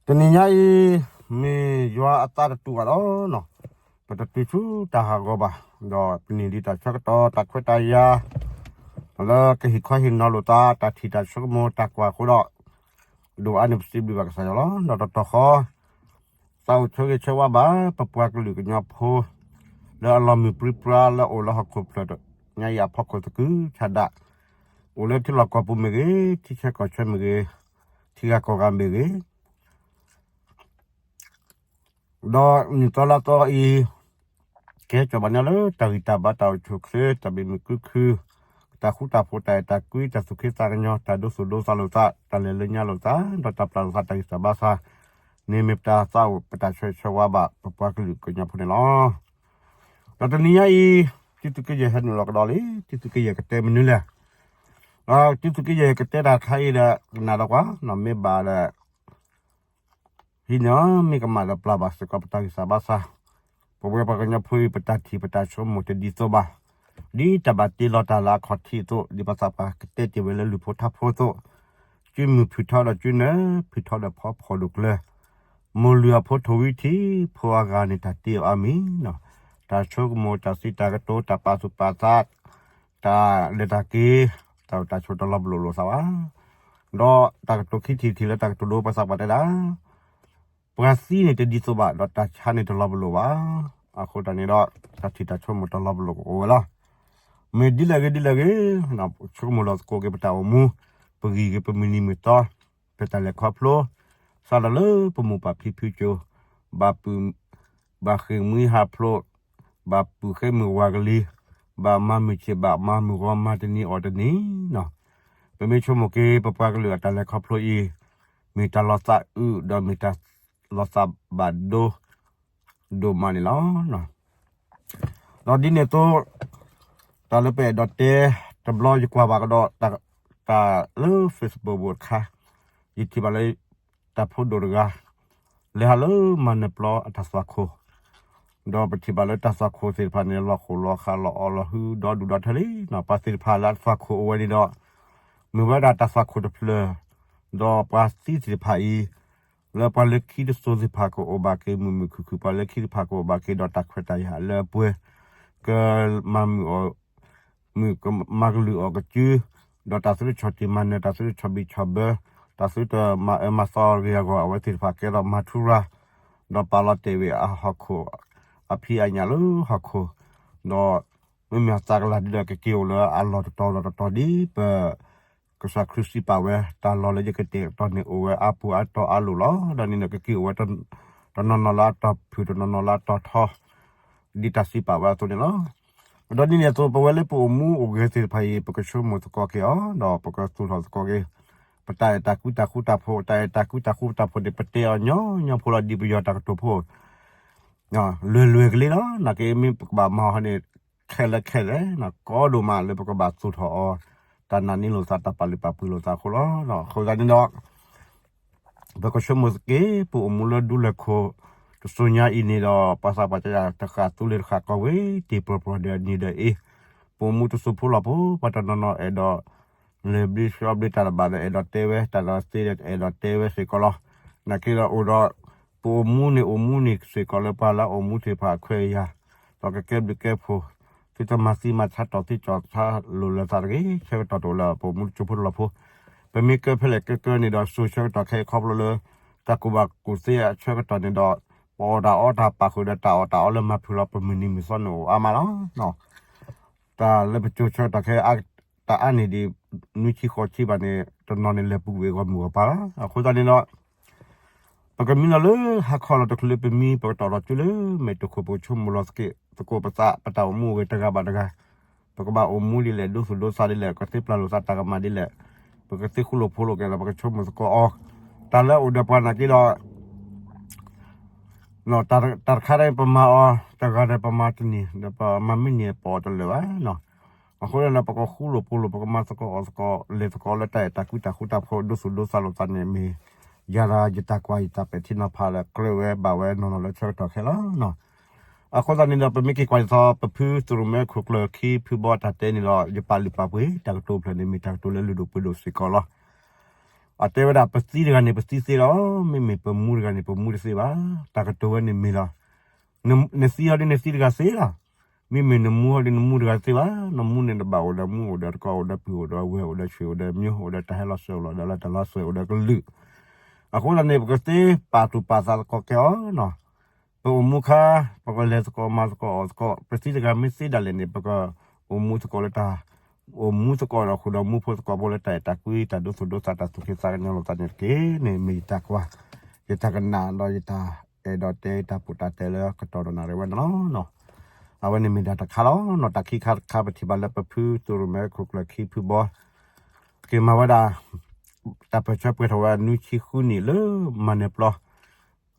တနံၤညါအံၤ မ့ၢ်ယွၤအသးတတူာ်ဘၣ်လီၤ. ပတတုၤဆူတၢ်ဟးဂီၤဘၣ်, ဒီးပန့ၢ်ဒံးတၢ်ဆၢကတီၢ် တၢ်ခွဲးတၢ်ယာ် လၢကဟ့ၣ်ခီဟ့ၣ်နီၤလိာ်သး တၢ်ထံၣ်တၢ်ဆိကမိၣ်တၢ်ကွၢ်အဃိဒီး, ဒိၣ်အါန့ၢ်ပစံးဘျုးဘၣ်ကစၢ်ယွၤလီၤ. ဒီးတတီၢ်ဃီ သးအိၣ်ဆၢဂ့ၤဆၢဝါဘၣ် ပပှၤကလုာ်ကညီဖိ လၢအလီၤမုၢ်ပြံပြါလၢအိၣ်လၢဟီၣ်ခိၣ်ဖျၢၣ်ညါအံၤအဖီခိၣ်သကုၤဆးဒး, အိၣ်လၢထံလီၢ်ကီၢ်ပူၤမ့ၢ်ဂ့ၤ, ထံဆၢကီၢ်ဆၢမ့ၢ်ဂ့ၤ, ထံဂၤကီၢ်ဂၤမ့ၢ်ဂ့ၤ ဒီးနံၣ်သီလါသီအံၤ ကဟဲကီၣ်ဘၣ်န့ၢ်လၢတၢ်ဂံၢ်တၢ်ဘါ တၢ်အိၣ်ဆူၣ်အိၣ်ချ့ တၢ်ဘၣ်မုာ်ကုခု, တၢ်ဃူတၢ်ဖိး တၢ်အဲၣ်တၢ်ကွံ တၢ်သူၣ်ခ့သးကညီၤ တၢ်ဒိသူၣ်ဒိသးလိာ်သး တၢ်လဲၤလၢညါလိာ်သး ဒီးတၢ်ပျၢ်လိာ်သး တၢ်ဂံၢ်စၢ်ဘါစၢ်န့ၣ် မ့ၢ်ပတၢ်သးအိၣ် ပတၢ်ဆၢဂ့ၤဆၢဝါဘၣ် ပပှၤကလုာ်ကညီဖိန့ၣ်လီၤ. ဒီးတနံၤညါအံၤ တံသုးက့ယဲၢ်ဟဲနုာ်လီၤကဒီးလံ, တံသုးက့ယဲၢ်ကတဲမနုၤလဲၣ်. တံသုးက့ယဲၢ်ကတဲတၢ်ခါအံၤဒီး ကနၣ်ဒီးကွၢ် မ့ၢ်ဘၣ်ဒီး ဟံးန့ၢ်အီၤ မ့ၢ်ကမၣ်ဒီးပျၢ်ဘၣ်စ့ၢ်ကီး ပတၢ်ဂံၢ်စၢ်ဘါစၢ်, ပဝဲပှၤကညီဖိအံၤ ပတၢ်ထံၣ်ပတၢ်ဆိကမိၣ်တဒ်သိးဘၣ်, ဒ်တၢ်ဘၣ်တ့လီၤတၢ်လၢအခီၣ်ထံးအသိး ဒ်ပှၤသးပှၢ်ကတဲတ့ၢ်ဝဲလၢလူၤဖိထါဖိအသိး, ကုမုၢ်ဖုၣ်ထီဒီးကုနၢၤ, ဖုၣ်ထီဒီးဖီဖီၣ်ဒိၣ်ကျၢၤ, မိၢ်လုၢ်အဖိထိၣ်ဝံထံ, ဖိအဂၤန့ၣ်တၢ်တ့အီၤအါမံၤ, တၢ်ဆိကမိၣ် တၢ်စံးတၢ်ကတိၤ တၢ်ပာ်သူၣ်ပာ်သး, တၢ်လဲၤတၢ်က့ၤ, တၢ်အိၣ်တၢ်ဆိးတလီၤပလိာ်လိာ်သးဘၣ်. ဒီးတၢ်ကတိၤခံထံၣ်တထံၣ်လၢတၢ်ကတိၤဒိ ပှၤသးပှၢ်တဲဒၣ်, ပှၤသံန့ၣ်တဒ်သိးဘၣ် ဒီးတၢ်ဆါန့ၣ်တလီၤပလိာ်ဘၣ်. အဃိသတးန့ၣ်ဒီး တၢ်ထံၣ်တၢ်ဆိကမိၣ်တလီၤပလိာ်ကအိၣ်ဝဲလီၤ. မ့ၢ်ဒ်လဲၣ်ဂ့ၤဒ်လဲၣ်ဂ့ၤ, ဆိကမိၣ်လီၤသကိးက့ၤပတၢ်အိၣ်မူ, ပဂံၢ်ဂ့ၤ ပမုၢ်နံၤမုၢ်သီ, ပတၢ်လဲၤခီဖျိ, စးထီၣ်လၢပမိၢ်ပၢ်ဖံဖုကၠိ, ဘၣ်ပုၢ် ဘၣ်ဃ့ၢ်မှံဟးဖျိး, ဘၣ်ပုၢ်ဃဲမုၢ်ဝၤကလံၤ, ဘၣ်မၤမုၢ်ဆ့ၣ် ဘၣ်မၤမုၢ်ဂီၤ မၤတနံၤအီၣ်တနံၤနီၤ. ပမ့ၢ်ဆိကမိၣ်က့ၤ ပပှၤကလုာ်အတၢ်လဲၤခီဖျိအံၤ, မ့ၢ်တၢ်လီၤသးအုး ဒီးမ့ၢ်တၢ်လီၤသးဘၣ်ဒိ ဒိၣ်မးန့ၣ်လီၤ. ဒီးဒ်န့ၣ်အသိး တၢ်လၢပအဲၣ်ဒိးတဲ တဘျီယကွၢ်ဘၣ်ကဒီး တၢ်လၢ Facebook တခါ, ယထံၣ်ဘၣ်လၢ တၢ်ဖိဒိၣ်တဂၤ လဲၤဟးလၢမၤနၢၤပျီအတၢ်သွၣ်ခိၣ်, ဒီးပထံၣ်ဘၣ်လၢတၢ်သွၣ်ခိၣ်သ့ၣ်တဖၣ်န့ၣ် လီၤဃိၣ်လီၤဃးလီၤအီလီၤဟုဒီဒူၣ်ဒီထၢလံနီၤ. ပှၤသ့ၣ်တဖၣ်လၢအတၢ်သွၣ်ခိၣ်အိၣ်ဝဲန့ၣ်ဒီး မ့ၢ်ဝဲဒၣ်တၢ်သွၣ်ခိၣ်တဖျၢၣ်, ဒီးပှၤသံသ့ၣ်တဖၣ်အံၤ လၢပှၤလၢခံတစိၤသ့ၣ်တဖၣ်ကအိၣ်ဘၣ်က့ၤမုာ်မုာ်ခုၣ်ခုၣ်, ပှၤလၢခံတဖၣ်ကအိၣ်ဘၣ်က့ၤဒီးတၢ်ခွဲးတၢ်ယာ်လၢအပှဲၤ, ကမၤမုာ်အီၤ မုာ်ကမၤကလုာ်အီၤကစု, ဒီးတၢ်သုတဆီၣ်တံၢ်မၤနၢၤ, တၢ်သုတဆီၣ်ဘံၣ်ဆီၣ်ဘၢ, တၢ်သုတမၤအၢမၤသီအဂ့ၢ်အဂီၢ် အဝဲသ့ၣ်တဖၣ်ကဲထီၣ်မၤထူရၤ, ဒီးပာ်လီၤတဲာ်ဝဲအဟီၣ်ခိၣ် အဖံးအညၣ်လၢဟီၣ်ခိၣ်, ဒီးမ့မ့ၢ်အသးကလၤဒ်ဒီးကက့ၤအိၣ်လၢအလီၢ်တတီၤလီၢ်တတီၤဒ်ပ ကစၢ်ခရံာ်စံးပာ်ဝဲ တၢ်လီၢ်လၢယကတဲာ်ကတီၤန့ၣ်အိၣ်ဝဲအါပူၤအါတီၤအါလိၤလီၤ. ဒီးန့ၣ်ဒီးကက့ၤအိၣ်ဝဲ တနီၤနီၤလၢအတီၢ်ဖုၣ် တနီၤနီၤလၢအတီၢ်ထီ ဒ်တၢ်စံးပာ်ဝဲအသိးန့ၣ်လီၤ. ဒီးဒ်န့ၣ်အသိး ပဝဲလၢပအိၣ်မူအိၣ်ဂဲၤသ့ၣ်တဖၣ်အံၤ ပကဆိကမိၣ်သကိးက့ၤအီၤ ဒီးပကသူၣ်ထီၣ်သကိးက့ၤ ပတၢ်အဲၣ်တၢ်ကွံတၢ်ဃူတၢ်ဖိး, တၢ်အဲၣ်တၢ်ကွံတၢ်ဃူတၢ်ဖိးန့ၣ် ပတဲအီၤညီညီဖိလီၤ ဒ်ပယီၤတၢ်ကတိၤဖိ လွယ်လွယ်ကလေးလီၤ. နာ်က့မ့ၢ်ပကဘၣ်မၤအီၤန့ၣ် ခဲလၢာ်ခဲလၢာ် ကီဒိၣ်မးလၢပကဘၣ်သူၣ်ထီၣ်အီၤ တၢ်နာ်န့ၢ်လိာ်သး တၢ်ပာ်လုၢ်ပာ်ပှ့ၤလိာ်သးအဃိလီၤ. အဃိသတးန့ၣ်ဒီး ပကဆိကမိၣ်သကိး ပအိၣ်မူလၢဒူလၢၢ်ခိၣ် တစိၤညါအံၤန့ၣ်ဒီး ပှၤသးပှၢ်တဲယၤ တဃၣ်သူလ့ၤတဃၣ်ကီဝ့ၤ တ့ၢ်ပျီၢ်ပျီၢ်ဒီးနံၤဒီးအ့, ပအိၣ်မူတစိၤဖိလီၤဖိ ပှၤတနီၤနီၤအဲၣ်ဒိး လဲၤဘျ့ဆှီဘျ့တၢ်တဘၣ်ဒီး အဲၣ်ဒိးတဲဝဲ တၢ်ဒီးသ့ဒီး အဲၣ်ဒိးတဲဝဲစ့ၢ်ကီးလီၤ. နာ်က့ဒီးအိၣ်ဒီး ပအိၣ်မူန့ၣ် အိၣ်မူန့ၣ်စ့ၢ်ကီးလၢပှၤလၢအအိၣ်မူသ့ၣ်တဖၣ်အခွဲးအယာ် ဒီးကကဲဘျုးကဲဖှိၣ် သုတမၤသံမၤဆါတီၢ်သံကၠီၣ်ဆါလိာ်လၢသးတဂ့ၤ. ဆၢကတီၢ်တအိၣ်လၢပအိၣ်မူတစိၤဖိတလီၢ်ဖိ, ပမ့ၢ်ကဲဖဲလဲၣ်ကဲကဲန့ၣ်ဒီး စိၤဆၢကတီၢ်ခဲအံၤခီဖျိလၢ တၢ်ကူၣ်ဘၣ်ကူၣ်သ့အဆၢကတီၢ်န့ၣ်ဒီး ပအီၣ်တၢ်အီတၢ်ပာ်ဃုာ်ဒီးတၢ်အီၣ်တၢ်အီလၢမၤဖုးလီၤ ပမုၢ်နံၤမုၢ်သီန့ၣ်အိၣ်အါမးလီၤ. တၢ်လၢပစိၤဆၢကတီၢ်ခဲအံၤ တၢ်အါန့ၢ်ဒံး နွံဆံဃိးဆံဘၣ်န့ၣ် တနီၤန့ၣ်လဲၤပူၤကွံာ်ဂီၢ်မုၢ်ဂီၢ်ပၤလီၤ. အဃိသတးန့ၣ်ဒီး ပကမံလီၤလၢဟါခီလီၤတချုးလၢပမံ ပကတီၢ်ဒီးကၠိလၢမဲာ်တခိၣ် ပကဆိကမိၣ်လီၤသကိးပသး ပတၢ်အိၣ်မူအိၣ်ဂဲၤတဂၤဘၣ်တဂၤ, ပကဘၣ်အိၣ်မူဒ်လဲၣ် ဒိသူၣ်ဒိသးဒ်လဲၣ် ကသ့ပျၢ်လိာ်သးတၢ်ကမၣ်ဒ်လဲၣ်, ပကသ့ဃူလိာ်ဖိးလိာ်က့ၤဒီး ပကဆိကမိၣ်သကိးအီၤ, တၢ်လၢအိၣ်ဒီးပှၤနာ်က့ဒီး တၢ်တခါန့ၣ် ပမၤအီၤတဂၤဒီးပမၤတနံၤ ဒီးပမၤမုၢ်နံၤပအီၣ်တလၢာ်ဘၣ်. အဃိန့ၣ်ဒီး ပကဃူလိာ်ဖိးလိာ် ပကမၤသကိးအီၤသကိး လဲၤသကိးလၢတၢ်အဲၣ်တၢ်ကွံတၢ်ဃူတၢ်ဖိး ဒိသူၣ်ဒိသးလိာ်သးန့ၣ်မ့ၢ် ယၤဒီးယတၢ်ကွၢ်ယတၢ်ပဲာ်ထံနီၤဖးလၢကြၢးဝဲဘၣ်ဝဲနီၢ်နီၢ်လၢဆၢကတီၢ်ခဲလီၤ. အဃိသတးန့ၣ်ဒီး ပမ့ၢ်က့ၤကွၢ်ယသီ ပဖုသရူးမဲခိၣ်ကျၢၢ်ခံဖုဘီတၢ်တဲန့ၣ်ဒီး ယပာ်လုၢ်ပာ်ပှ့ၤ တၢ်ကတိၤဖျၢၣ်န့ၣ် မ့ၢ်တၢ်ကတိၤလၢလုၢ်ဒိၣ်ပှ့ၤဒိၣ်စ့ၢ်ကီးလီၤ. ပတဲဝဲဒၣ်ပသံတဂၤန့ၣ် ပသံသ့လီၤ, မ့မ့ၢ်ပမူတဂၤန့ၣ် ပမူတသ့ဘၣ်. တၢ်ကတိၤဝဲန့ၣ်မ့ၢ်လီၤ. နသံဟီဒ်နသံတဂၤသ့လီၤ. မ့မ့ၢ်နမူဟီဒ်နမူတဂၤသ့ဘၣ်. နမူန့ၣ်နဘၣ်အိၣ်ဒီးမူ အိၣ်ဒီးတကိး အိၣ်ဒီးပုၢ် အိၣ်ဒီးဝဲၢ် အိၣ်ဒီးဆွေ အိၣ်ဒီးမျိုး အိၣ်ဒီးတၢ်ဟဲလီၤစၢၤ အိၣ်ဒီးလၢတၢ်လီၤစၢၤ အိၣ်ဒီးကလုာ်. အဃိသတးန့ၣ် ပကသ့ပာ်သူၣ်ပာ်သးသကိးကဲအီၤနီၤ. ပအိၣ်မူခါ ပကလဲၤသကိးမၤသကိးအီၣ်သကိး ပသံတဂၤမ့ၢ်သ့ဒၣ်လဲာ်န့ၣ် ပကအိၣ်မူသကိးလၢတၢ် အိၣ်မူသကိးဒီးဃုာ်ဒီးမူဖိသကိးဖိလၢတၢ်အဲၣ်တၢ်ကွံ တၢ်ဒိသူၣ်ဒိသး တၢ်သူၣ်က့သးကညီၤလိာ်သးန့ၣ်တက့ၢ်န့ၣ် မ့ၢ်ယတၢ်ကွၢ် ယတၢ်ကနၣ်ဒီးယတၢ်အဲၣ်ဒိးတဲ ယတၢ်ပူတၢ်တဲလၢကတီၢ်ဒီးနၣ်ရံၣ်ဝဲန့ၣ်လီၤ. အဝဲန့ၣ်မ့ၢ်ဒၣ်တခါလီၤနီၤ. တၢ်ခံခါတခါ ပထံၣ်ဘၣ်လၢပဖုသုးရိၣ်မဲခိၣ်ကျၢၢ်ခံဖုဘီ က့ၤမၤဝဲဒၣ် တၢ်ပၢၢ်ဆၢပှဲၤထီၣ်ဝဲနွံဆံဃုနံၣ်လၢမၤနၢၤပျီ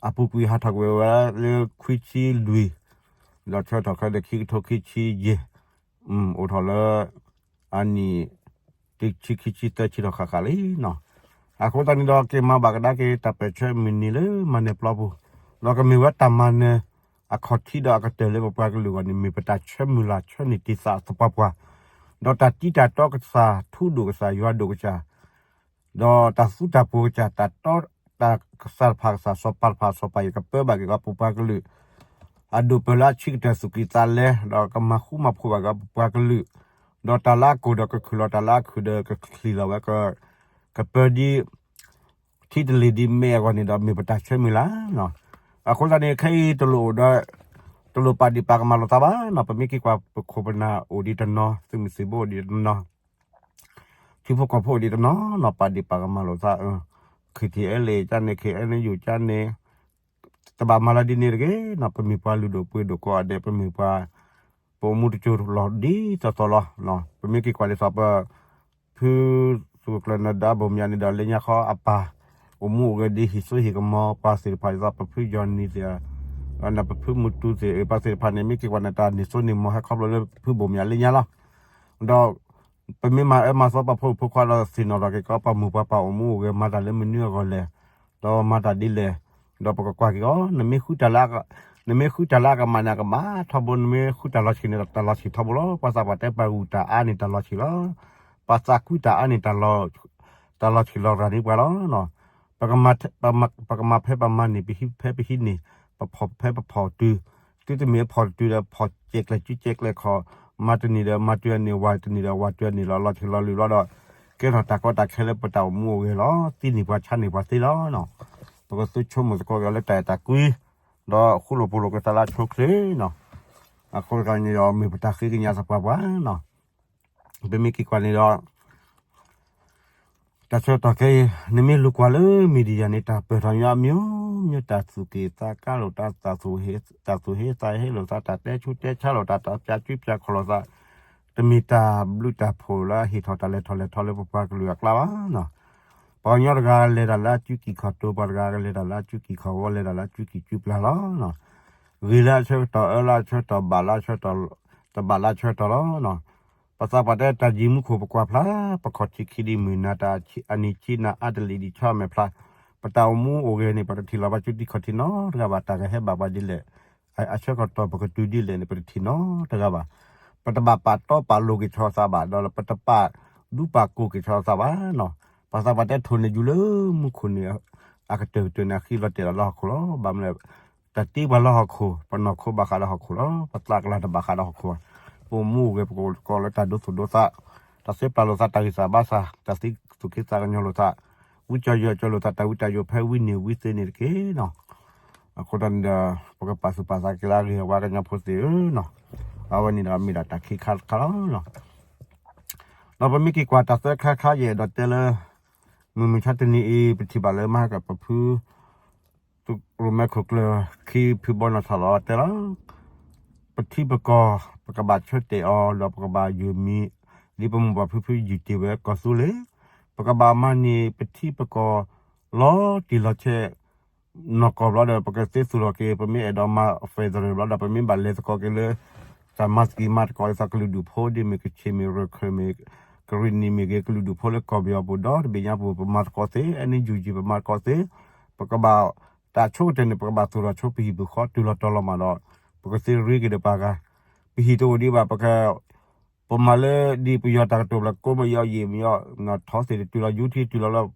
အပူၤကွံာ်ဟးထီၣ်ကွံာ်ဝဲလၢခွံဆံလွံၢ် ဒီးဆၢထီၣ်ခဲလၢာ်ခံကထိခံဆံယဲၢ် အိၣ်ထီၣ်လၢ အနံၣ် တဆံခံဆံသၢဆံထီၣ်ဃၣ်ဃၣ်လံနီၤ. အဃိသတးန့ၣ်ဒီး က့ၤမၤဘၣ်ကဒါက့ၤတၢ်ပၢၢ်ဆၢမုၢ်နံၤလၢမၤနၢၤပျီပူၤ ဒီးကမ့ၢ်ဝဲတၢ်မၤနၢၤအခီၣ်ထံးဒီးအကတၢၢ်လၢပပှၤကလုာ်အဂီၢ်န့ၣ် မ့ၢ်ပတၢ်ဆၢမုၢ်လၢ်ဆၢန့ၢ်တံာ်သးသပှၢ်ပှၢ် ဒီးတၢ်တံၤတၢ်တီကစၢ် ထူဒိၣ်ကစၢ် ယွၤဒိၣ်ကစၢ် ဒီးတၢ်သူတၢ်ပှီၤကစၢ် တၢ်တီ တၢ်ကစၢ်တဖၣ်ကစၢ် စီၤပၤတဖၣ်စီၤပၤ ယကပၢဘၣ်က့ၤကီးပပှၤကလုာ် အဒိၣ်ပၢၢ်လၢအဆံးကတၢၢ်သူၣ်ကံၢ်သးလဲ ဒီးကမၤဃူမၤဖိးဘၣ်က့ၤပပှၤကလုာ် ဒီးတၢ်လၢအကိၢ်ဒီးကခုၣ်လီၤ တၢ်လၢအခုၣ်ဒီးကချံးလီၤဝဲ ကပၢဒ် ထံတလ့ၢ်ဒ်မဲအဂီၢ်န့ၣ်ဒီး မ့ၢ်ပတၢ်ဆၢမုၢ်လၢ်နီၤ. အဃိသတးန့ၣ် ခဲအံၤတလိၣ်အိၣ်ဒီး တလိၣ်ပာ်ဒံးပာ်ကမၣ်လိာ်သးဘၣ်နီၤ. ပမ့ၢ်က့ၤကွၢ်ပခိၣ်ပနၢ်အိၣ်ဒံးတနီၤ သုးမုၢ်သံၣ်ဘိအိၣ်ဒံးတနီၤ ထံဖိကီၢ်ဖိအိၣ်ဒံးတနီၤနီၤ ပာ်ဒံးပာ်ကမၣ်လိာ်သး ခ့ၣ်ထံၣ်အဲလ့ၣ်ကန့ၣ် ခ့ၣ်အဲနယူၣ်ကန့ၣ် တဘၣ်မၤလၢဒ်န့ၣ်တဂ့ၤနီၤ. ပမ့ၢ်ပှၤလုၢ်ဒိၣ်ပှ့ၤဒိၣ်ကိးဂၤဒဲး ပမ့ၢ်ပှၤ ပအိၣ်မူတစိၤလီၤဒ်သိးသိးလီၤ. ပမ့ၢ်က့ၤကွၢ်ဒ်သိးပ ဖု သုးခိၣ်ကျၢၢ်နၢၤဒါ ဘိၣ်မၠးန့ၣ်ဒီးလၢညါဃီအပၢ် အိၣ်မူအိၣ်ဂဲၤဒ်ဟံၣ်စိဟံၣ်ကမီၤ ပှၤသ့ၣ်တဖၣ်ဒ်သိးပဖုယီၢ်နံၣ်သ့ၣ် ပဖုမူတူသ့ၣ် ပှၤသ့ၣ်တဖၣ်န့ၣ် မ့ၢ်က့ၤကွၢ်န့ၣ်တၢ်န့ၢ်စိန့ၢ်မီၤဟဲခီဖျိလၢဖုဘိၣ်မၠးလၢညါလီၤ. ဒီး ပမ့ၢ်မၤအၢမၤသီပှၤဖိဒိၣ်ဖိခွါဒီးသ့ၣ်နီၣ်ထီၣ်က့ၤကီး ပှၤမုၢ်ပှၤပၢ်အိၣ်မူအိၣ်ဂဲၤမၤတၢ်လၢမနုၤအဂီၢ်လဲၣ် ဒီးမၤတၢ်ဒ်လဲၣ် ဒီးပကကွၢ်က့ၤအီၤ နမ့ၢ်ဃုတၢ်လၢအကမၣ်န့ၣ် အကမၣ်ထီဘိ နမ့ၢ်ဃုတၢ်လီၤဆံးန့ၣ် တၢ်လီၤဆံးထီဘိလီၤ. ပှၤသးပှၢ်တဲပှၤဂုၢ်တၢ်အါန့ၣ်တၢ်လီၤဆံးလီၤ. ပှၤသးကွံတၢ်အါန့ၣ် တၢ်လီၤဆံးလီၤရၤန့ၢ်ပှၤလီၤ. ပကမၤ ပကမၤဖဲပမၤန့ၢ် ပဟံးဖဲပဟံးန့ၢ် ပဖီၣ်ဖဲပဖီၣ်တုၤ သုတမ့ၢ်ဖီၣ်တုၤဒီး ဖီၣ်စဲးကျဲးစုစဲးကျဲးခီၣ် မၤတန့ၢ်ဒီးမၤတုၤအန့ၢ် ဝၤတန့ၢ်ဒီးဝၤတုၤအန့ၢ်လီၤ. လီၤဆံးလီၤလုၢ်လီၤဒီး ကဲထီၣ်တၢ်ကီတၢ်ခဲလၢပတၢ်အိၣ်မူအိၣ်ဂဲၤလီၤ. သံန့ၢ်ပှၤဆါန့ၢ်ပှၤသ့လီၤ. ပကသုဆိကမိၣ်သကိးက့ၤအီၤလၢတၢ်အဲၣ်တၢ်ကွံ ဒီးဃူလိာ်ဖိးလိာ်က့ၤသးလၢအဆိအချ့နီၤ. အဃိတဂၤန့ၣ်ဒီး မ့ၢ်ပတၢ်ဃ့ကညးသပှၢ်ပှၢ်နီၤ. ပမ့ၢ်က့ၤကွၢ်န့ၣ်ဒီး တၢ်ဆၢကတီၢ်ခဲအံၤ နမ့ၢ်လူၤကွၢ်လၢ media န့ၣ် တၢ်ပၢၢ်ထီၣ်ညီအမျိုးမျိုး တၢ်သူၣ်က့ၣ်သးကါလိာ်သး တၢ်သူၣ်ဟ့သးဟ့လိာ်သး တၢ်တဲဆူးတဲဆါလိာ်သး တၢ်ပျးစုပျးခီၣ်လိာ်သး တမ့ၢ်တၢ်ဘျုးတၢ်ဖှိၣ်လၢအဟ့ၣ်ထီၣ်တၢ်လဲၤထီၣ်လဲၤထီလၢပပှၤကလုာ်အကျါဘၣ်နီၤ. ပှၤကညီတဂၤလဲၤတၢ်လၢအစုကံၢ်ခီၣ်တိၤ ပှၤတဂၤကလဲၤတၢ်လၢအစုကံၢ်ခီၣ်ဂီၤ လဲၤတၢ်လၢအစုကံၢ်စုပျၢ်လီၤ. ဂ့ၤလၢအဆၢကတီၢ် အၢလၢအဆၢကတီၢ် ဘၣ်လၢအဆၢကတီၢ် တဘၣ်လၢအဆၢကတီၢ်လီၤ. ပသးပှၢ်တဲတၢ်ယံၤမူခိၣ်ပကွၢ်ဖျါ ပခီၣ်ထံးခံဒံးမုၢ်နၤ တၢ်အနံၤဆံးနၤအါတလံၤဒံးဆီအမဲာ်ဖျါ ပတၢ်အိၣ်မူအိၣ်ဂဲၤန့ၣ် ပတထံၣ်လီၤဘၣ်စုထံခီၣ်ထံးနီတဂၤဘၣ် တၢ်ကဟဲဘၣ်ပှၤဒ်လဲၣ် အဆၢကတီၢ်ပကတုၤဒ်လဲၣ်န့ၣ် ပတထံၣ်နီတဂၤဘၣ်. ပတဘၣ်ပာ်တီပာ်လိၤက့ၤဆီအသးဘၣ် ဒီးပတပာ်ဒူပာ်ကိၢ်က့ၤဆီအသးဘၣ်နီၤ. ပှၤသးပှၢ်တဲထိၣ်န့ၢ်ယူၤလၢမူခိၣ်န့ၣ် အကတၢၢ်ကတၢၢ်န့ၣ် အဃံလီၤတဲာ်လီၤလၢဟီၣ်ခိၣ်လီၤ. ဘၣ်မနုၤလဲၣ် တၢ်တ့ပှၤလၢဟီၣ်ခိၣ် ပနီၢ်ခိဘၣ်ဃးဒီးဟီၣ်ခိၣ်လီၤ. ပသးကလၤတဘၣ်ဃးဒီးဟီၣ်ခိၣ်ဘၣ်. ပအိၣ်မူအိၣ်ဂဲၤပကအိၣ်ကီးလၢတၢ်ဒိသူၣ်ဒိသး တၢ်သ့ပျၢ်လိာ်သး တၢ်ဂံၢ်စၢ်ဘါစၢ် တၢ်သ့သူၣ်က့သးကညီၤလိာ်သး ဝံကၠီယိၤကၠီလိာ်သး တၢ်ဝံတၢ်ယိာ်ဖဲဝံန့ၢ်ဝံသ့န့ၣ်တက့ၢ်နီၤ. အဃိသတးန့ၣ်ဒီး ပကပာ်သူၣ်ပာ်သးက့ၤလၢအဂ့ၤ ပှၤကညီဖိသ့ၣ်ဧၢနီၤ. အဝဲန့ၣ်ဒီးမ့ၢ်ဒၣ်တၢ်ခံခါတခါလီၤ. ဒီးပမ့ၢ်က့ၤကွၢ်တၢ်သၢခါခါယဲၢ်ဒီးတဲလၢ မုၢ်မဆါတနံၤအံၤ ပထံၣ်ဘၣ်လၢမဟါကၢ်ပဖု ရိၣ်မဲခိၣ်ကျၢၢ်ခံဖုဘီနီၢ်ထီၣ်လီၤတဲလီၤ. ပထံပကီၢ် ပကဘၣ်ဆၢတဲာ်အီၤ ဒီးပကဘၣ်ယုၢ်မံၤ ဒ်ပမိၢ်ပၢ်ဖုဖုယုၢ်တ့ၢ်ဝဲကီၢ်သူလ့ၤ ပကဘၣ်မၤန့ၢ်ပထံပကီၢ် လီၤတံၢ်လီၤဆဲး နီၢ်ကီၢ်ဘျီဒီး ပကသ့သူၣ်ထီၣ်က့ၤ ပမ့ၢ်အဲၣ်ဒိးမၤ federal ဘျီဒီး ပမ့ၢ်ဘၣ်လဲၤသကိးက့ၤလၢ တၢ်မၤသကိးမၤသကိးဒ်သိးကလုာ်ဒူၣ်ဖိ ဒ်မ့ၢ်ကဆ့ၣ်မ့ၢ်ရခၢၣ်မ့ၢ် ကရံၣ်နံၣ်မ့ၢ်ဂ့ၤ ကလုာ်ဒူၣ်ဖိလၢကီၢ်ပယီၤပူၤဒီတဘ့ၣ်ညါပူၤ ပမၤသကိးသ့ NUG ပမၤသကိးသ့ ပကဘၣ် တၢ်ဆိကတၢၢ်န့ၣ် ပကဘၣ်သူၣ်ထီၣ်ဆိ ပဟံၣ်ပဃီတုၤလီၤတီၤလီၤမးဒီး ပကသ့ရ့က့ၤဒီးပှၤဂၤ ပဟံၣ်တအိၣ်ဒံးဘၣ် ပက ပမၤလၢဒ်ပယီၤတၢ်ကတိၤလၢ ကိးမယီၤယံာ်မယီၤ ထီသ့ၣ်တတုၤလီၤ ယူထံတုၤလီၤလၢ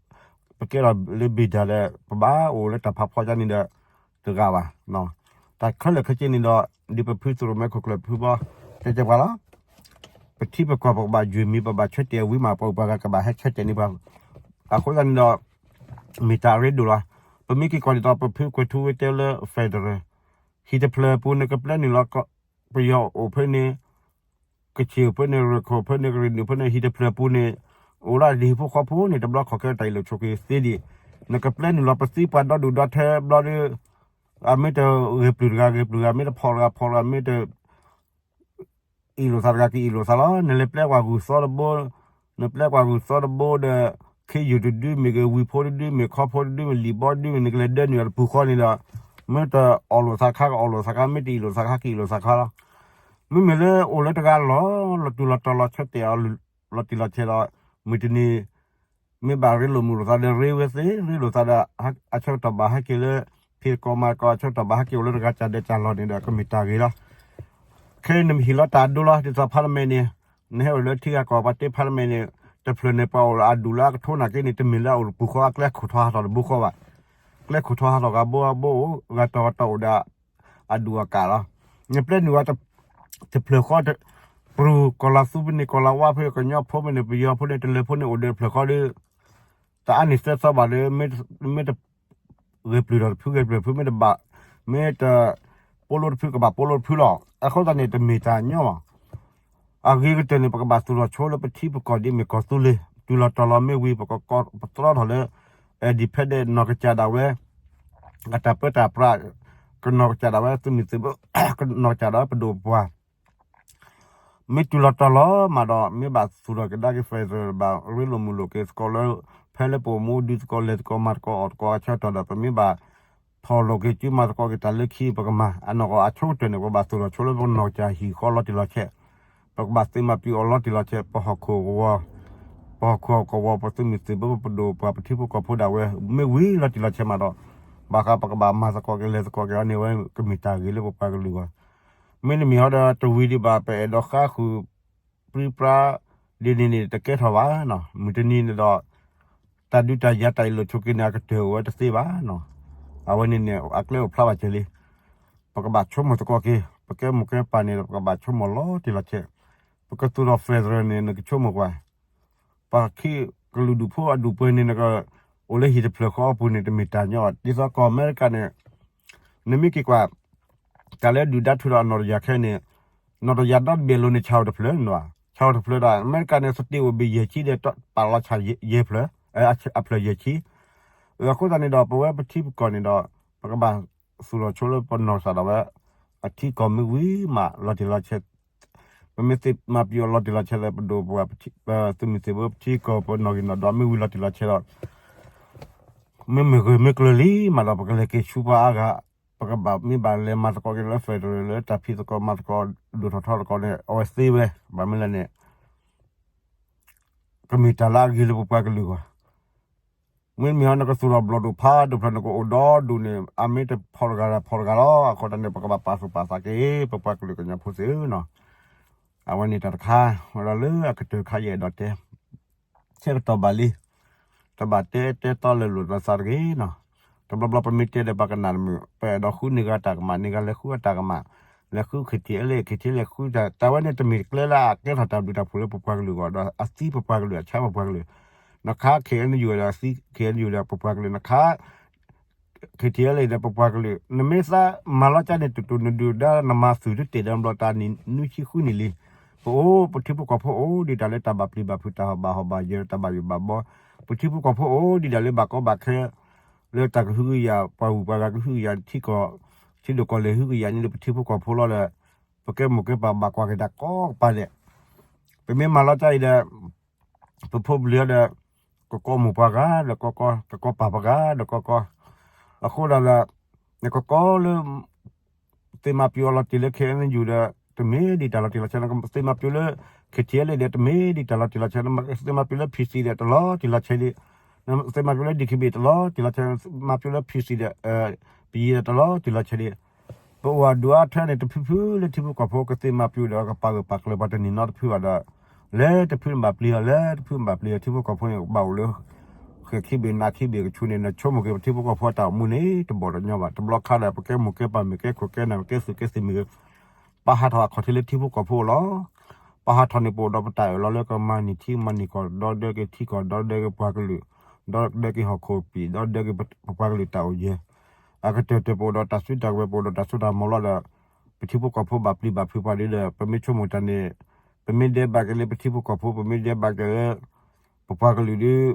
ပကဲထီၣ်လၢဘ့ၣ်ဒၣ်ဒီး ပဘၣ်အိၣ်လၢတၢ်ဖးဖီဒ်န့ၣ်ဒီး တဂ့ၤဘၣ်. တၢ်ခဲလၢာ်ခဲဆ့န့ၣ်ဒီး ဒ်ပဖုသရိာ်မဲခိၣ်ကျၢၢ်ဖုဘီ တဲတဲပှၤလီၤ. ပထံပကီၢ်ပကဘၣ်ယွ့ၢ်မံၤ ပဘၣ်ဆၢတဲာ်ဝံၤမး ပပှၤဂၤကဘၣ်ဟဲဆၢတဲာ်န့ၢ်ပှၤ. အဃိသတးန့ၣ်ဒီး မ့ၢ်တၢ်အရ့ဒိၣ်လီၤ. ပမ့ၢ်က့ၤကွၢ်ဒ်သိး ပဖုကွဲၤထူဝ့တဲလၢ federal ဟံၣ်တဖျၢၣ်အပူၤ နကပျဲနုာ်လီၤ ပယီၤအိၣ်ဖဲန့ၣ် ကဆ့ၣ်အိၣ်ဖဲန့ၣ် ရခၢၣ်အိၣ်ဖဲန့ၣ် ကရ့ၣ်နုာ်ဖဲန့ၣ် ဟံၣ်တဖျၢၣ်အပူၤန့ၣ် အိၣ်လၢဒ်ဟံၣ်ဖိဃီဖိန့ၣ် တဘျီခီၣ်ခဲတၢ်အ့ၣ်လိာ်ဆိးက့သ့ဒံး, နကပျဲနုာ်လီၤပသံပှၤဒီဒူၣ်ဒီထၢဘျီဒီး အမ့ၢ်တဂဲၤပျုၢ်တဂၤဂဲၤပျုၢ်တဂၤ, မ့ၢ်တဖီၣ်တဂၤဖီၣ်တဂၤ, မ့ၢ်တ အ့ၣ်လိာ်သးတဂၤကအ့ၣ်လိာ်သးလီၤ. နလဲၤပျဲကွၢ်ဂုၢ်သီတဘိ, နပျဲကွၢ်ဂုၢ်သီတဘိဒီး ခ့ယုၢ်တဒုမ့ၢ်ဂ့ၤ, ဝံၤဖိတဒုမ့ၢ်, ခီဖိတဒုမ့ၢ်, လံာ်ဘီတဒုမ့ၢ်, နကလဲၤဒၢနုာ်အီၤတပူၤဃီန့ၣ်ဒီး မ့ၢ်တအီၣ်လိာ်သးခါကအီၣ်လိာ်သးခါ, မ့ၢ်တအ့ၣ်လိာ်သးခါကအ့ၣ်လိာ်သးခါလီၤ. မ့မ့ၢ်လၢအိၣ်လၢတဂၤလီၤ လီၤတူၢ်လီၤတီၤလီၤဆၢတဲာ်အီၤလီၤတံၢ်လီၤဆဲးဒီး မုၢ်တနံၤ မ့ၢ်ဘၣ်ရ့လိာ်မုာ်လိာ်သးဒီး ရ့ဝဲသ့, ရ့လိာ်သးဒီး အဆၢကတီၢ်ဘၣ်ဟဲက့ၤလၢ ဖံးသကိးမၤသကိး အဆၢကတီၢ်ဘၣ်ဟဲက့ၤအိၣ်လၢတဂၤကၢ်ဒဲးကၢ်လီၢ်န့ၣ်ဒီး ကမ့ၢ်တၢ်ဂ့ၤလီၤ. ခဲအံၤနမ့ၢ်ဟ့ၣ်လီၤတၢ်အဒိလီၤ ဒ်သိး parliament န့ၣ်, နဟဲအိၣ်လၢထံဂၤကီၢ်ပှၤတဲ parliament န့ၣ် တဖျၢၣ်န့ၣ် ပှၤအိၣ်လၢအဒူၣ်လၢအကထိနာ်က့န့ၣ် တမ့ၢ်လၢအအိၣ်တပူၤဃီ အကျဲခိၣ်ထီဟးထီၣ်တဘိဃီဘၣ်. ကျဲခိၣ်ထီဟးထီၣ်ဂၤဘိဘိအိၣ် ဂၤတီၤဂၤတီၤအိၣ်ဒီး အဒူၣ်အကၢ်လီၤ. နပျဲနုာ်ဝဲ တဖျၢၣ်ဃီ ပရူၢ်ကီၢ်လၤသူဖဲန့ၣ် ကီၢ်လၤဝါဖဲန့ၣ် ကညီဖိဖဲန့ၣ် ပယီၤဖိန့ၣ် တလၢၤဖိန့ၣ် အိၣ်ဒီးတဖျၢၣ်ဃီဒီး တအါန့ၢ်သၢသီဘၣ်ဒီး မ့ၢ်တဂဲၤပျုၢ်ဒီးတဖုဂဲၤပျုၢ်တဖု မ့ၢ်တဘၣ် မ့ၢ်တပိလိတဖုကဘၣ်ပိလိတဖုလီၤ. အဃိသတးန့ၣ် တမ့ၢ်တၢ်ညီဘၣ်. အဂ့ၤကတၢၢ်န့ၣ် ပကဘၣ်သူၣ်ထီၣ်ဆိလၢပထံပကီၢ်ဒ်မ့ၢ်ကီၢ်သူလ့ၤ တုၤလီၤတီၤလီၤမ့ၢ်ဝံၤ ပကပသြီထီၣ်လၢ independent နီၢ်ကစၢ်ဒၣ်ဝဲ အတၢ်ပၢတၢ်ပြး ကနီၢ်ကစၢ်ဒၣ်ဝဲသုးမုၢ်သုးဘိ ကနီၢ်ကစၢ်ဒၣ်ဝဲပဒိၣ်ပပှၢ် မ့ၢ်တုၤလီၤတီၤလီၤမးဒီး မ့ၢ်ဘၣ်သူၣ်ထီၣ်ကဒါက့ၤ federal ဘၣ်ရ့လိာ်မုာ်လိာ်က့ၤသကိးလၢ ဖဲလၢပအိၣ်မူဒုးသကိးလဲၤသကိးမၤသကိးအီၣ်သကိးအဆၢကတီၢ်ဒီး ပမ့ၢ်ဘၣ်ဖီၣ်လိာ်က့ၤစုမၤသကိးက့ၤတၢ်လၢခံ ပကမၤအနီၢ်ကီၢ်အဆိကတၢၢ်န့ၣ် ပဘၣ်သူၣ်ထီၣ်ဆိလၢပနီၢ်ကစၢ်ဟံၣ်ဃီလီၤတံၢ်လီၤဆဲး, ပကဘၣ်သ့မၤပျုၤအီၤလီၤတံၢ်လီၤဆဲး ပဟီၣ်ခိၣ်ကဝီၤ ပဟီၣ်ခိၣ်ကဝီၤ ပသုးမုၢ်သုးဘိ ပဒိၣ်ပပှၢ် ပထံဖိကီၢ်ဖိဒၣ်ဝဲ မ့ၢ်ဝံၤလီၤတံၢ်လီၤဆဲးမးဒီး ဘၣ်ဃးပကဘၣ်မၤသကိးက့ၤလဲၤသကိးက့ၤအီၤန့ၣ်ဝဲ ကမ့ၢ်တၢ်ဂ့ၤလၢပပှၤကလုာ်အဂီၢ်. မ့တမ့ၢ်ဟီဒီးတဝံၤဒံးဘၣ် ပအဲၣ်ဒိးဃါဃုာ်ပြံပြါဒ်န့ၣ်န့ၣ် တကဲထီၣ်ဘၣ်နီၤ. မုၢ်တနံၤန့ၣ်ဒီး တၢ်ဒုးတၢ်ယၤတၢ်အ့ၣ်လိာ်ဆိးက့န့ၣ် အကတၢၢ်အိၣ်ဝဲတသ့ဘၣ်နီၤ. အဝဲန့ၣ်န့ၣ် အကျဲအိၣ်ဖျါဘၣ်က့ၤလံ. ပကဘၣ်ဆိကမိၣ်သကိးက့ၤ ပကဲမိၢ်ကဲပၢ်န့ၣ်ဒီး ပကဘၣ်ဆိကမိၣ်လီၤတံၢ်လီၤဆဲး ပကသူၣ်ထီၣ် federal န့ၣ် နကဆိကမိၣ်ကွၢ် ပှၤခံကလုာ်ဒူၣ်ဖိအဒူၣ်ပှဲၤန့ၣ် နကအိၣ်လၢဟံၣ်တဖျၢၣ်ဃီအပူၤန့ၣ် တမ့ၢ်တၢ်ညီဘၣ်. ဒ်သိးကီၢ်အမဲရကၤန့ၣ် နမ့ၢ်က့ၤကွၢ် တၢ်လၢဒုၣ်ဒါထုးဒီးအနီၢ်တယၢ်ခဲအံၤန့ၣ် နီၢ်တယၢ်ဒီတဘ့ၣ်အလိၤန့ၣ် ဆၣ်အိၣ်တဖျၢၣ်န့ၣ်, ဆၣ်အိၣ်တဖျၢၣ်ဒီး အမဲရကၤန့ၣ် စတ့အိၣ်ဘ့ၣ်ယဲၢ်ဆံဒီး ပာ်လီၤဆၣ်ယဲၢ်ဖျၢၣ်, အဖျၢၣ်ယဲၢ်ဆံ. အဃိသတးန့ၣ်ဒီး ပဝဲပထံပကီၢ်န့ၣ်ဒီး ပကဘၣ်သူၣ်ထီၣ်ဆိလၢပနီၢ်ကစၢ်ဒၣ်ဝဲ အထံကီၢ်မ့ၢ်ဝံၤမး လီၤတံၢ်လီၤဆဲး ပမ့ၢ်သ့မၤပျုၤအီၤလီၤတံၢ်လီၤဆဲးလၢပဒိၣ်ပပှၢ် သုးမုၢ်သံၣ်ဘိ ပထံကီၢ်ပနီၢ်ဂံၢ်နီၢ်ဒွးမ့ၢ်ဝံၤလီၤတံၢ်လီၤဆဲးဒီး မ့မ့ၢ်ဂ့ၤမ့ၢ်ကျၢၤလံမးဒီး ပကလဲၤက့ၤဆူပှၤအါဂၤ, ပကဘၣ်မ့ၢ်ဘၣ်လဲၤမၤသကိးက့ၤလၢ federal လၢတၢ်ဖံးသကိးမၤသကိး ဒိၣ်ထီၣ်ထီသကိးန့ၣ် အဝဲသ့ဝဲ, ဘၣ်မနုၤလဲၣ်န့ၣ် ကမ့ၢ်တၢ်လၢအဂ့ၤလၢပပှၤကလုာ်အဂီၢ်. မ့မ့ၢ်ဟီ နကသူၣ်ထီၣ်ဘျီၣ်ဒိၣ်ဖးဒိၣ်ဖျၢၣ် နကအိၣ်ဒီဒူၣ်န့ၣ် အမ့ၢ်တဖီၣ်တဂၤဒီးဖီၣ်တဂၤလီၤ. အဃိသတးန့ၣ် ပကဘၣ်ပာ်သူၣ်ပာ်သးက့ၤ ပပှၤကလုာ်ကညီဖိသ့ၣ်ဧၢနီၤ. အဝဲန့ၣ်တၢ်တခါ ဝဲဒၣ်လၢအကတၢၢ်ခါယအဲၣ်ဒိးတဲ ဆၢကတီၢ်ဘၣ်လံ, တဘၣ်တဲတဲသီလၢာ်လိာ်သးတဂ့ၤနီၤ. တဘျီဘျီပမ့ၢ်တဲဒီးပှၤကနၣ်တမုာ်, ပအဲၣ်ဒိးဃုန့ၢ်ဂၤတၢ်ကမၣ်, န့ၢ်ဂၤလဲၤဃုအတၢ်ကမၣ်, လဲၤဃု KTLA, KTLA လဲၤဃုတၢ်, တၢ်ဝဲန့ၣ်တမ့ၢ်ကျဲလၢအကဲထီၣ်တၢ်ဘျုးတၢ်ဖှိၣ်လၢပပှၤကလုာ်အဂီၢ်ဒီး အသံပပှၤကလုာ် အဆါပပှၤကလုာ်, နခါ KNU ဒီးအသံ KNU ဒီးပပှၤကလုာ်, နခါ KTLA ဒီးပပှၤကလုာ်, နမ့ၢ်သးမၤလီၤကၢ်န့ၣ် တတူၢ်နဒုၣ်ဒါ နမၤသုၣ်တတဲာ်ဒီးဘျီတၢ်နံၣ်နွံဆံဃုနံၣ်လံ. ပအိၣ်ပထံဖိကီၢ်ဖိအိၣ်ဒံးတၢ်လၢတၢ်ဘၣ်ပျံၤဘၣ်ဖုး တၢ်ဘၣ်ဟီၣ်ဘၣ်ယၢၤ တၢ်ဘၣ်ယိၣ်ဘၣ်ဘီ, ပထံဖိကီၢ်ဖိအိၣ်ဒံးတၢ်လၢဘၣ်ကီဘၣ်ခဲ လၢတၢ်ကဟုကယာ် ပှၤဂုၤပှၤဂၤကဟုကယာ် ထံကီၢ် ထံဒိၣ်ကီၢ်လဲၢ်ဟုကယာ်န့ၣ်လၢပထံဖိကီၢ်ဖိလီၤဒီး ပကဲမိၢ်ကဲပၢ်ဘၣ်ကွၢ်က့ၤတၢ်ကိးကပၤဒဲး, ပမ့ၢ်မၤလီၤကၢ်အံၤဒီး ပဖိပလံၤဒီး ကကီမိၢ်ပှၤဂၤဒီးကကီ, ကကီပၢ်ပှၤဂၤဒီးကကီ, အဃိဒီး နကကီလၢ သ့မၤပျုၤအီၤလီၤတံၢ်လၢ KNU ဒီး တမ့ၢ်ဒံးတၢ်လီၤတံၢ်လီၤဆဲး, နကသ့မၤပျုၤလၢ KTLA ဒီး တမ့ၢ်ဒံးတၢ်လီၤတံၢ်လီၤဆဲး, နသ့မၤပျုၤလၢ PC ဒီး တလီၤတံၢ်လီၤဆဲးဒံး, နသ့မၤပျုၤလၢ DKBA တလီၤတံၢ်လီၤဆဲး, မၤပျုၤလၢ PC ဒီး ပယံၤဒီး တလီၤတံၢ်လီၤဆဲးဒံး. ပအိၣ်အဒုးအါထၢန့ၣ် တဖုဖုလၢထံဖိကီၢ်ဖိကသ့မၤပျုၤဒီး ကပာ်ဂၢၢ်ပာ်ကျၢၤပှၤတန့ၢ်နီတဖုဘၣ်ဒီး လၢတဖုန့ၣ်ဘၣ်ပျံၤအီၤ လၢတဖုန့ၣ်ဘၣ်ပျံၤအီၤ ထံဖိကီၢ်ဖိန့ၣ် ဘၣ်အိၣ်လၢ ဖှဲးခံဘ့ၣ်နးခံဘ့ၣ်ကဆူန့ၣ် နဆိကမိၣ်က့ၤပထံဖိကီၢ်ဖိအတၢ်အိၣ်မူန့ၣ် တဘီၣ်တညီဘၣ်. တဘျီခါဒီး ပကဲမိၢ်ကဲပၢ်မ့ၢ်ဂ့ၤ ကဲခိၣ်ကဲနၢ်မ့ၢ်ဂ့ၤ ကဲသုးကဲသံၣ်မ့ၢ်ဂ့ၤ ပာ်ဟးထီၣ်အခီၣ်ထံးလၢထံဖိကီၢ်ဖိလီၤ. ပာ်ဟးထီၣ်န့ၣ် ပအိၣ်ဒီးပတၢ်အၢၣ်လီၤလၢကမၤန့ၢ်ထံမၤန့ၢ်ကီၢ် ဒီဒၢက့ၤထံကီၢ် ဒီဒၢက့ၤပပှၤကလုာ် ဒီဒၢက့ၤဟီၣ်ခိၣ်ပံာ် ဒီဒၢက့ၤပပှၤကလုာ်တၢ်အိၣ်ယဲၢ် အကတၢၢ်တၢၢ် ပအိၣ်ဒီးတၢ်စုတၢ်ကဝဲၤ ပအိၣ်ဒီးတၢ်စိတၢ်ကမီၤလီၤဒီး ပထံဖိကီၢ်ဖိဘၣ်ပျံၤဘၣ်ဖုးပှၤဒ်ဒီး ပမ့ၢ်ဆိကမိၣ်တၢ်န့ၣ် ပမ့ၢ်ဒဲးဘးက့ၤလၢပထံဖိကီၢ်ဖိ ပမ့ၢ်ဒဲးဘးက့ၤလၢ ပပှၤကလုာ်ဒုး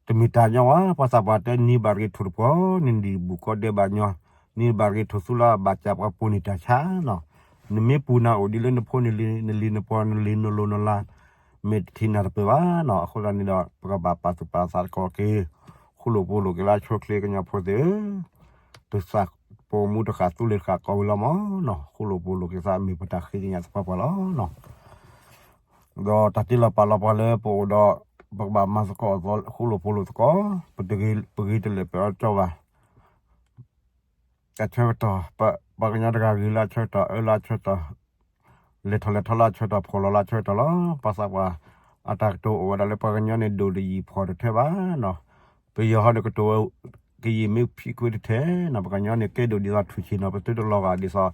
တမ့ၢ်တၢ်ညီဘၣ်. ပှၤသးပှၢ်တဲ နံၤဘၣ်တဂ့ၤထိၣ်တပှီၤ နံၤဒံၣ်ဘူၣ်ကီဒဲးဘးညီ, နံၤဘၣ်တဂ့ၤထိၣ်သူလါ ဘၣ်စၢ်ပှၤပိာ်န့ၢ်တၢ်ဆါနီၤ. နမ့ၢ်ပူၤနၤအိၣ်ဒ်လၢနဖိနလံၤ နလံၤနပှီၤ နလံၤနလိၤနလၤ မ့ၢ်တထံၣ်နၢ်တပၢၢ်ဘၣ်နီၤ. အဃိသတးန့ၣ်ဒီး ပကဘၣ်ပာ်သူၣ်ပာ်သးသကိးက့ၤ ဃူလိာ်ဖိးလိာ်က့ၤလၢအဆိအချ့ ကညီဖိသ့ၣ်ဧၢ တသးပိာ်မူတဃၣ်သူလ့ၤတဃၣ်ကိးဝံၤလီၤမးနီၤ. ဃူလိာ်ဖိးလိာ်က့ၤသး မ့ၢ်ပတၢ်ဃ့ကညးသပှၢ်ပှၢ်လီၤနီၤ. ဒီးတၢ်တ့လီၤပာ်လီၤပှၤလၢပအိၣ်ဒီး ပကဘၣ်မၤသကိးအသီ ဃူလိာ်ဖိးလိာ်သကိး ပဂ့ၤတလၢာ်ပအၢကၠီဘၣ်. အဆၢကတီၢ် ပှၤကညီတဂၤဂ့ၤလၢအဆၢကတီၢ် အၢလၢအဆၢကတီၢ် လဲၤထီၣ်လဲၤထီလၢအဆၢကတီၢ် ဖှီၣ်လီၤလၢအဆၢကတီၢ်လီၤ. ပှၤသးပှၢ် အတၢ်ကတိၤအိၣ်ဝဲဒၣ်လၢ ပှၤကညီန့ၣ် ဒိၣ်တယံာ်ဖှီၣ်တထၢဘၣ်နီၤ. ပယီၤဟီန့ၣ်ကတိၤဝဲ ကယံာ်မ့ၢ်ဖံးကွံာ်တထဲနီၤ. ပှၤကညီန့ၣ် ကဲဒိၣ်ဒ်သိးထူၣ်ဆံးနီၤ. ပသုတလီၤဂာ်ဒ်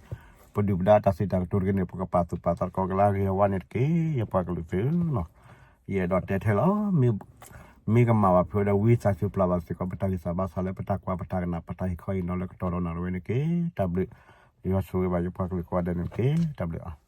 သိး ပဒုၣ်ပဒါတၢ်စံးတၢ်ကတိၤတဂ့ၤန့ၣ် ပကပာ်သူၣ်ပာ်သးသကိးက့ၤလၢအဂ့ၤအဝါန့ၣ်တက့ၢ် ယပှၤကလုာ်သ့ၣ်ဧၢနီၤ. ယအဲၣ်ဒိးတဲထဲလီၤ. မ့ၢ်ကမၣ်ဘၣ်ဖုးဝဲဒီး ဝံသးစူၤပျၢ်ဘၣ်စ့ၢ်ကီး ပတၢ်ဂံၢ်စၢ်ဘါစၢ်လၢပတၢ်ကွၢ်ပတၢ်ကနၣ် ပတၢ်ဟ့ၣ်ခီဟ့ၣ်နီၤလၢကတီၢ်ဒီးနၣ်ရံၣ်ဝဲန့ၣ်တက့ၢ်. တၢ်ဘျုး ယွၤဆိၣ်ဂ့ၤဘၣ်ယပှၤကလုာ်ကိးဂၤဒဲးန့ၣ်တက့ၢ်. တၢ်ဘျုး